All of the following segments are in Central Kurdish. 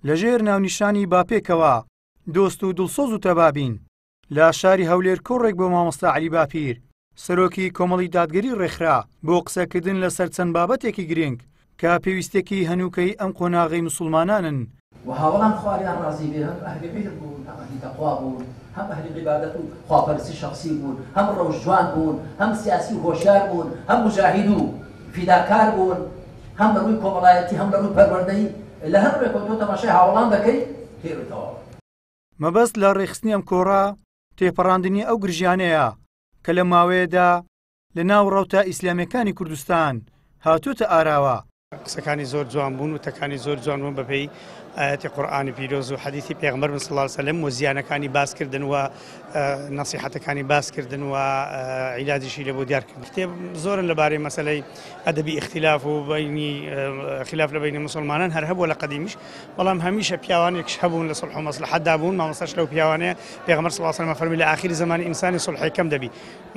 لەژێر ناونیشانی با پێکەوە دۆست و دڵسۆز و تەبا بین لە شاری هەولێر کۆڕێک بۆ مامۆستا عەلی باپیر سەرۆکی کۆمەڵی دادگەری ڕێکخرا بۆ قسەکردن لەسەر چەند بابەتێکی گرنگ کە پێویستێکی هەنووکەی ئەم قۆناغەی موسڵمانانن. و هاوەڵان خوا لێیان ڕازی بێ هەم ئەهلی عیلم بوون هەم ئەهلی تەقوا بوون هەم ئەهلی عیبادەت و خواپەرستی شەخسی بوون هەم ڕەوشت جوان بوون هەم سیاسی و هۆشیار بوون هەم موجاهید و فیداکار بوون هەم لە ڕووی کۆمەڵایەتی هەم لە ڕووی پەروەردەیی لە هەر ڕووێکەوە تۆ تەماشای هاوەڵان دەکەی تێر و تەواو. مەبەست لە ڕێکخستنی ئەم کۆڕە تێپەڕاندنی ئەو گرژیانەیە کە لەم ماوەیەدا لە ناو ڕەوتە ئیسلامیەکانی کوردستان هاتۆتە ئاراوە. قسەکانی زۆر جوان بوون وتەکانی زۆر جوان بوون بەپێی ئایەتی قورئانی پیرۆز و حەدیثی پێغەمبەر صلی الله علیه وسلم و زیانەکانی باس کردن و نەسیحەتەکانی باس کردن و عیلاجیشی لە بۆ دیار کردن. کتێب زۆرن لەبارەی مەسەلەی ئەدەبی ئیختیلاف و بەینی خلاف لە بەینی موسڵمانان هەر هەبووە لە قەدیمیش، بەڵام هەمیشە پیاوانێکش هەبوون لە سوڵح و مەسلحەتدا بوون، مامۆستاش لەو پیاوانەیە. پێغەمبەر صلی الله علیه وسلم فەرمی لە ئاخری زەمانی ئینسانی سوڵحی کەم دەبی.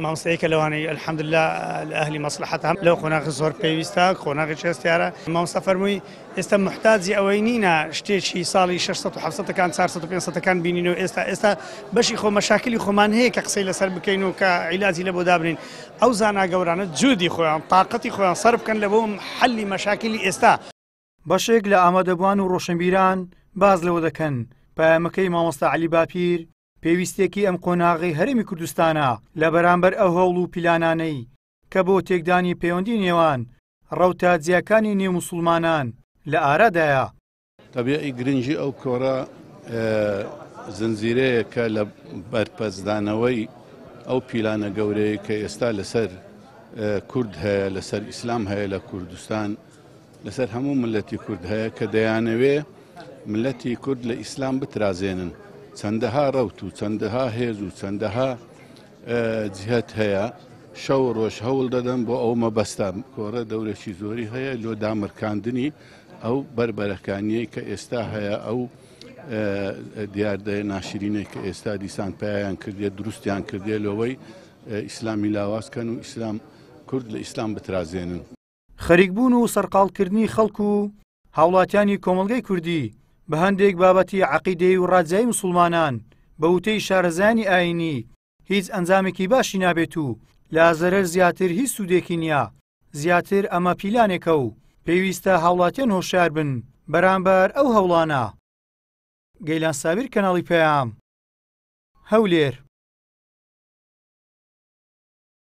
مامۆستا یەکە لەوانەی الحمدللە لە ئەهلی مەسلحەتە، هەم لەو قۆناغی زۆر پێویستە، قۆناغێکی هەستیارە. مامۆستا فەرمووی ئێستا موحتاجی ئەوەی نینە شتێکی ساڵی 600 و 700ەکان 400 و 500ەکان بینین و ئێستا ئێستا بەشی خۆ مەشاکلی خۆمان هەیە کە قسەی لەسەر بکەین و کە عیلاجی لە بۆ دابنین. ئەو زانا گەورانە جودی خۆیان تاقەتی خۆیان سەرف بکەن لە بۆ حەلی مەشاکلی ئێستا. بەشێک لە ئامادەبووان و ڕۆشنبیران باس لەوە دەکەن پەیامەکەی مامۆستا عەلی باپیر پێویستیەکی ئەم قۆناغەی هەرێمی کوردستانە لە بەرامبەر ئەو هەوڵ و پیلانانەی کە بۆ تێکدانی پەیوەندی نێوان ڕەوتە جیاکانی نێو موسوڵمانان لە ئارادایە. تەبیعی گرنگی ئەو کۆڕە زنجیرەیەکە لە بەرپەرچدانەوەی ئەو پیلانە گەورەیە کە ئێستا لەسەر کورد هەیە، لەسەر ئیسلام هەیە لە کوردستان، لەسەر هەموو ملەتی کورد هەیە کە دەیانەوێ ملەتی کورد لە ئیسلام بترازێنن. چەندەها ڕەوت و چەندەها هێز و چەندەها جهت هەیە شەو ڕۆژ هەوڵ دەدەن بۆ ئەو مەبەستە. کۆڕە دەورێکی زۆری هەیە لۆ دامرکاندنی ئەو بەربەرەکانیەی کە ئێستا هەیە، ئەو دیاردەیە ناشرینەی کە ئێستا دیسان پەیایان کردیە، دروستیان کردیە لەوەی ئیسلامی لاواز کەن و ئیسلام کورد لە ئیسلام بترازێنن. خەریکبوون و سەرقاڵکردنی خەڵک و هاوڵاتیانی کۆمەڵگەی کوردی بە هەندێک بابەتی عەقیدەیی و ڕاجیایی موسوڵمانان بە وتەی شارەزایانی ئایینی هیچ ئەنجامێکی باشی نابێت و لە زەرەر زیاتر هیچ سوودێکی نییە، زیاتر ئەمە پیلانێکە و پێویستە هاوڵاتیان هۆشیار بن بەرامبەر ئەو هەوڵانە. گەیلان سابیر کەناڵی پەیام، هەولێر.